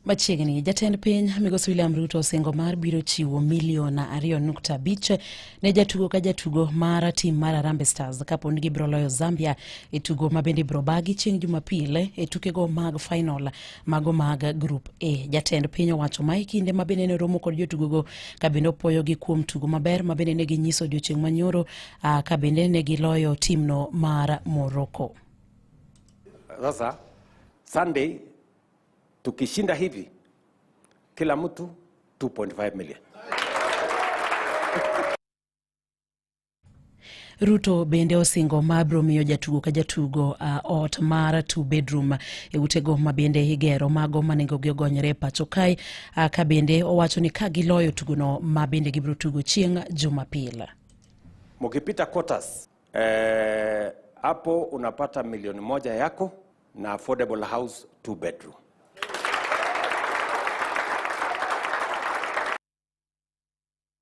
Machiegni, jatend piny Migosi William Ruto osingo mar biro chiwo milion 2.5 ne jatugo ka jatugo mar tim mar Harambee Stars kapo ni gibiro loyo Zambia e tugo ma bende ibiro bagi chieng' Jumapil e tukego mag final mago mag Group A. Jatend piny owacho ma e kinde ma bende ne romo kod jotugogo ka bende opuoyogi kuom tugo maber ma bende ne ginyiso odiochieng' manyoro ka bende ne giloyo timno mar Morocco. Sasa Sunday tukishinda hivi kila mtu 2.5 million. Ruto bende osingo ma biro miyo jatugo ka jatugo ot mar two bedroom e utego ma bende igero mago ma nengogi ogonyore e pacho kae ka bende owacho ni ka giloyo tugono ma bende gibiro tugo chieng' Jumapil. Mukipita quarters hapo unapata milioni 1 yako na affordable house 2 bedroom.